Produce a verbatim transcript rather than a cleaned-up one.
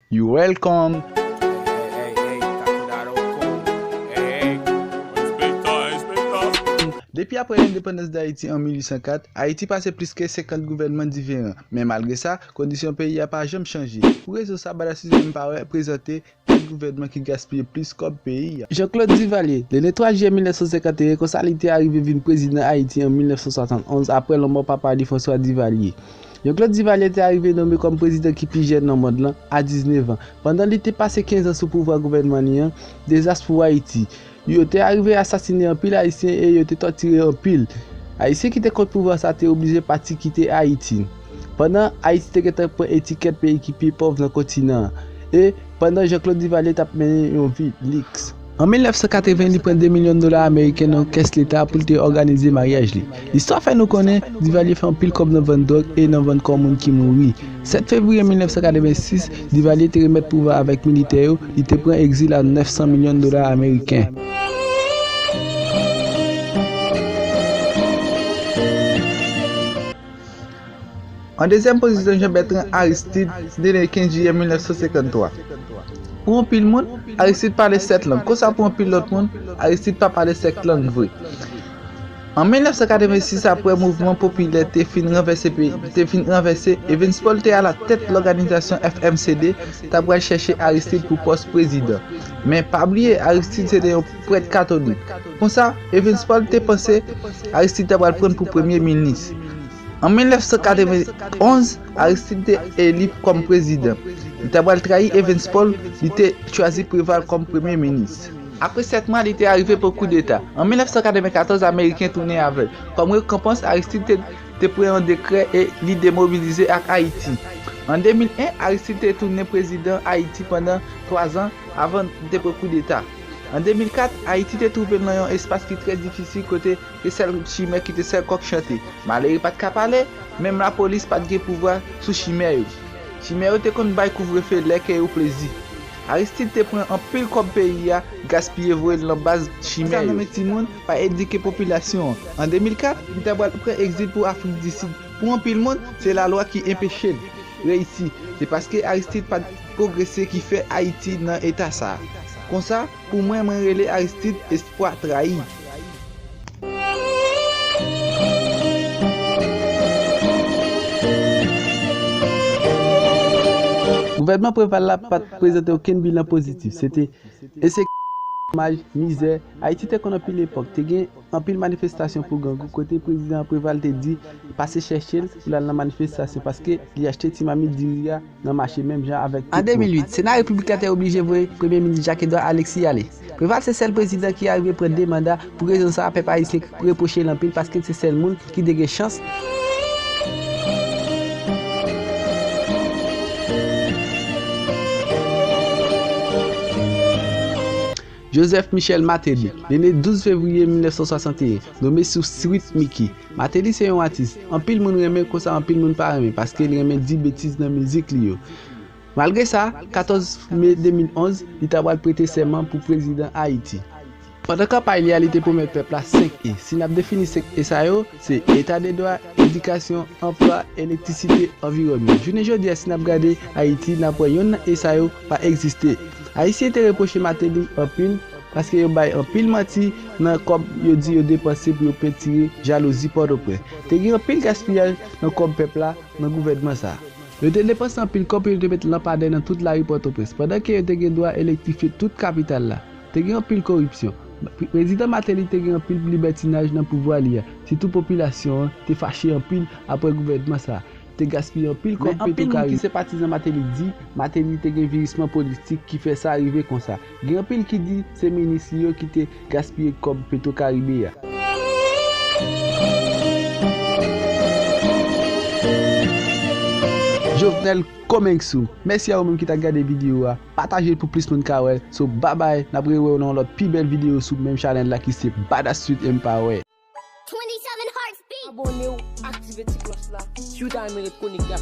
You welcome. Ey, ey, ey, ta kou dado kou. Ey, ey, respeta, respeta. Depi apre lendepandans Dayiti an mil uit san kat, Ayiti pase plis ke senkant gouvènman diferan. Men malgre sa, kondisyon peyi a pa janm chanje. Pou rezon sa, Badass Street Empire prezante kat gouvènman ki gaspiye plis kòb peyi a. Jean-Claude Duvalier, le, le twa jiyè mil nèf san senkant e en, konsa li te arive vin prezidan Ayiti an mil nèf san swasann onz apre lanmò papa li François Duvalier. Jean-Claude Duvalier te arive nonmen kòm prezidan ki pi jèn nan mond lan a diznèf an. Pandan li te pase kenz an sou pouvwa gouvènman li an, dezas pou Ayiti. Yo te arive asasinen anpil Ayisyen e yo te tòtire anpil. Ayisyen ki te kont pouvwa sa te oblije pati kite Ayiti. Pandan Ayiti te gentan pran etikèt peyi ki pi pòv nan kontinan an. E pandan Jean-Claude Duvalier t ap mennen yon vi liks. An mil nèf san katreven, li pran de milyon dola ameriken nan kès leta pou l te òganize maryaj li. Listwa fè nou konnen Duvalier fè anpil kòb nan vann dwòg e nan vann kò moun ki mouri. Sèt fevriye mil nèf san katreven sis, Duvalier te remèt pouvwa avèk militè yo, li te pran egzil a nèf san milyon dola ameriken. An dezyèm pozisyon, Jean Bertrand Aristide, ne le kenz jiyè mil nèf san senkant twa. Pou anpil moun, Aristide pale sèt lang. Konsa, pou anpil lòt moun, Aristide pa pale sèt lang vre. An mil nèf san katreven sis, apre mouvman popilè te fin ranvèse peyi, te fin ranvèse, Evans Paul te alatèt lòganizasyon F M C D, t ap pral chèche Aristide pou pòs prezidan. Men pa bliye, Aristide se te yon prèt katolik. Konsa, Evans Paul te panse Aristide t ap pral pran pou premye minis. An mil nèf san katreven onz, Aristide te eli kòm prezidan. Li t ap pral trayi Evans Paul, li te chwazi Preval kòm premye minis. Apre sèt mwa, li te arive pou koudeta. An mil nèf san katreven katòz, Ameriken tounen avè l. Kòm rekonpans, Aristide te, te pran yon dekrè e li demobilize ak Ayiti. An de mil en, Aristide te tounen prezidan Ayiti pandan twa zan avan li te pran koudeta. An de mil kat, Ayiti te twouve l nan yon espas ki trè difisil kote se sèl chimè ki te sèl kòk chante. Malere pa t ka pale, menm lapolis pa t gen pouvwa sou chimè yo. Chimè yo te konn bay kouvrefe lè ke yo plezi. Aristide te pran anpil kòb peyi a, gaspiye voye l nan baz chimè yo. Nan men timoun, pa edike popilasyon an. An de mil kat, li ta pral pran egzil pou Afrik di Sid. Pou anpil moun, se lalwa ki enpeche l reyisi. Se paske Aristide pa t pwogrese ki fè Ayiti nan eta sa a. Konsa, pou mwen, mwen rele Aristide espwa trayi. Gouvènman Preval la pa t prezante okenn bilan pozitif. Se te ensekirite, chomaj, mizè. Ayiti te konn anpil epòk. Te gen anpil manifestasyon pou grangou, kote prezidan Preval te di pase chèche l pou l al nan manifestasyon paske li achte ti mamit diri a nan mache menm jan avèk tout moun. An de mil uit, Sena Repiblik la te oblije voye Premye Minis Jacques Edouard Alexis ale. Preval se sèl prezidan ki arive pran de manda. Pou rezon sa a, pèp ayisyen repwoche l anpil paske l se sèl moun ki te gen chans. Joseph Michel Martelly, li ne douz fevriye mil nèf san swasanteyen, nonmen sou Sweet Micky. Martelly se yon atis anpil moun renmen, konsa anpil moun pa renmen, paske li renmen di betiz nan mizik li yo. Malgre sa, katòz me de mil onz, li ta pral prete sèman pou prezidan Ayiti. Pandan kanpay li a, li te pwomèt pèp la senk E. Si n ap defini senk E sa yo, se eta de dwa, edikasyon, anplwa, elektrisite, anviwònman. Jounen jodi a, si n ap gade Ayiti, n ap wè yonn nan E sa yo pa egziste. Ayisyen te repwoche Martelly anpil paske yo bay anpil manti nan kòb yo di yo depanse pou yo pentire jalouzi Pòtoprens. Te gen anpil gaspiyaj nan kòb pèp la nan gouvènman sa a. Yo te depanse anpil kòb pou yo te met lanpadè nan tout lari Pòtoprens, pandan ke yo te gen dwa elektrifye tout kapital la. Te gen anpil koripsyon. Pre-, Prezidan Martelly te gen anpil libètinaj nan pouvwa li a, sitou popilasyon an te fache anpil apre gouvènman sa a. Te gaspiye anpil kòb Petro Caribe. Men anpil moun ki se patizan Martelly di Martelly te gen virisman politik ki fè sa rive konsa. Gen anpil ki di se minis li yo ki te gaspiye kòb Petro Caribe a. Jovenel Komenksou. Mèsi a ou menm ki ta gade videyo a. Pataje l pou plis moun ka wè l. So, babay, n ap rewè w nan yon lòt pi bèl videyo sou menm chanèl la ki se Badass Street Empire. Twenty-seven Hearts Beat. Abone w, aktive ti klòch la, si w ta renmen ret konekte ak